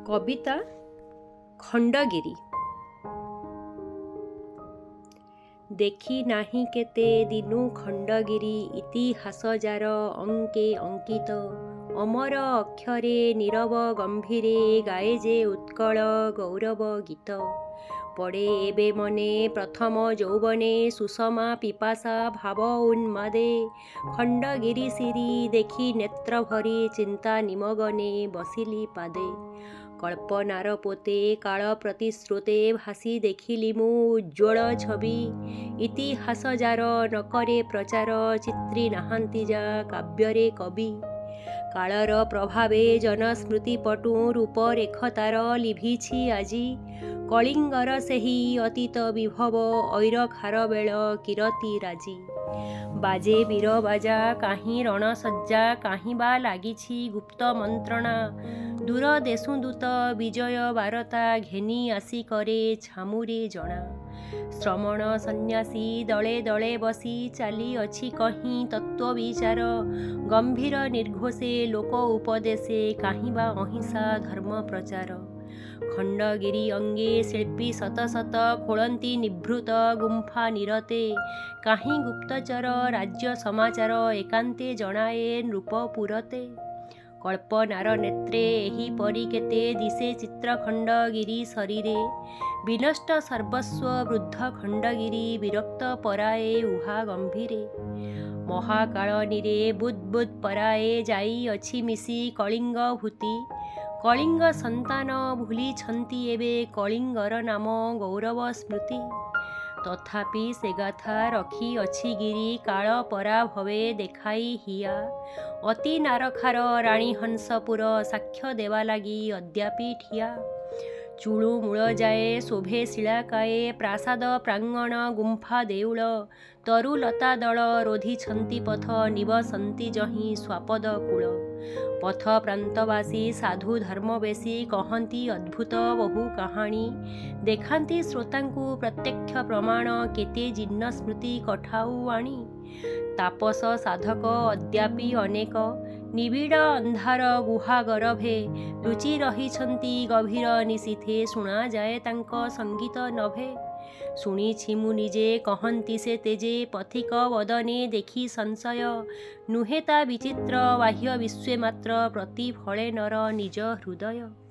କବିତା ଖଣ୍ଡଗିରି। ଦେଖି ନାହିଁ କେତେ ଦିନୁ ଖଣ୍ଡଗିରି, ଇତିହାସ ଯାର ଅଙ୍କେ ଅଙ୍କିତ, ଅମର ଅକ୍ଷରେ ନୀରବ ଗମ୍ଭୀରେ ଗାଏ ଯେ ଉତ୍କଳ ଗୌରବ ଗୀତ। ପଡ଼େ ଏବେ ମନେ ପ୍ରଥମ ଯୌବନେ ସୁଷମା ପିପାସା ଭାବ ଉନ୍ମାଦେ, ଖଣ୍ଡଗିରି ଶିରୀ ଦେଖି ନେତ୍ର ଭରି ଚିନ୍ତା ନିମଗ୍ନେ ବସିଲି ପାଦେ। କଳ୍ପନାର ପୋତେ କାଳ ପ୍ରତିଶ୍ରୁତେ ଭାସି ଦେଖିଲି ମୁଁ ଉଜ୍ଜ୍ୱଳ ଛବି, ଇତିହାସ ଯାର ନ କରେ ପ୍ରଚାର, ଚିତ୍ରି ନାହାନ୍ତି ଯା କାବ୍ୟରେ କବି। କାଳର ପ୍ରଭାବେ ଜନସ୍ମୃତିପଟୁଁ ରୂପରେଖ ତାର ଲିଭିଛି ଆଜି, କଳିଙ୍ଗର ସେହି ଅତୀତ ବିଭବ ଐର ଖାରବେଳ କୀରତି ରାଜି। ବାଜେ ବୀର ବାଜା, କାହିଁ ରଣସଜ୍ଜା, କାହିଁ ବା ଲାଗିଛି ଗୁପ୍ତ ମନ୍ତ୍ରଣା, ଦୂର ଦେଶୁଁ ଦୂତ ବିଜୟ ବାରତା ଘେନି ଆସି କରେ ଛାମୁରେ ଜଣା। ଶ୍ରମଣ ସନ୍ନ୍ୟାସୀ ଦଳେ ଦଳେ ବସି ଚାଲିଅଛି କହିଁ ତତ୍ତ୍ୱ ବିଚାର, ଗମ୍ଭୀର ନିର୍ଘୋଷେ ଲୋକ ଉପଦେଶେ କାହିଁ ବା ଅହିଂସା ଧର୍ମ ପ୍ରଚାର। ଖଣ୍ଡଗିରି ଅଙ୍ଗେ ଶିଳ୍ପୀ ଶତ ଶତ ଖୋଳନ୍ତି ନିଭୃତ ଗୁମ୍ଫା ନିରତେ, କାହିଁ ଗୁପ୍ତଚର ରାଜ୍ୟ ସମାଚାର ଏକାନ୍ତେ ଜଣାଏ ନୃପପୁରତେ। କଳ୍ପନାର ନେତ୍ରେ ଏହିପରି କେତେ ଦିଶେ ଚିତ୍ର ଖଣ୍ଡଗିରି ଶରୀରେ, ବିନଷ୍ଟ ସର୍ବସ୍ୱ ବୃଦ୍ଧ ଖଣ୍ଡଗିରି ବିରକ୍ତ ପରାଏ ଉହା ଗମ୍ଭୀରେ। ମହାକାଳ ନୀରେ ବୁଦ୍ ବୁଦ୍ ପରାଏ ଯାଇଅଛି ମିଶି କଳିଙ୍ଗ ଭୂତି, କଳିଙ୍ଗ ସନ୍ତାନ ଭୁଲିଛନ୍ତି ଏବେ କଳିଙ୍ଗର ନାମ ଗୌରବ ସ୍ମୃତି। ତଥାପି ସେ ଗାଥା ରଖିଅଛି ଗିରି କାଳ ପରାଭବେ ଦେଖାଇ ହିୟା, ଅତି ନାରଖାର ରାଣୀ ହଂସପୁର ସାକ୍ଷ୍ୟ ଦେବା ଲାଗି ଅଦ୍ୟାପି ଠିଆ। ଚୂଳୁ ମୂଳ ଯାଏ ଶୋଭେ ଶିଳାକାୟେ ପ୍ରାସାଦ ପ୍ରାଙ୍ଗଣ ଗୁମ୍ଫା ଦେଉଳ, ତରୁଲତା ଦଳ ରୋଧିଛନ୍ତି ପଥ ନିବସନ୍ତି ଯହିଁ ଶ୍ୱାପଦ କୂଳ। ପଥ ପ୍ରାନ୍ତବାସୀ ସାଧୁ ଧର୍ମବେଶୀ କହନ୍ତି ଅଦ୍ଭୁତ ବହୁ କାହାଣୀ, ଦେଖାନ୍ତି ଶ୍ରୋତାଙ୍କୁ ପ୍ରତ୍ୟକ୍ଷ ପ୍ରମାଣ କେତେ ଜୀର୍ଣ୍ଣ ସ୍ମୃତି କଠାଉ ଆଣି। ତାପସ ସାଧକ ଅଦ୍ୟାପି ଅନେକ ନିବିଡ଼ ଅନ୍ଧାର ଗୁହା ଗରଭେ, ଲୁଚି ରହିଛନ୍ତି ଗଭୀର ନିଶୀଥେ ଶୁଣାଯାଏ ତାଙ୍କ ସଙ୍ଗୀତ ନଭେ। ଶୁଣିଛି ମୁଁ ନିଜେ କହନ୍ତି ସେ ତେଜେ ପଥିକ ବଦନେ ଦେଖି ସଂଶୟ, ନୁହେଁ ତା ବିଚିତ୍ର ବାହ୍ୟ ବିଶ୍ୱେ ମାତ୍ର ପ୍ରତିଫଳେ ନର ନିଜ ହୃଦୟ।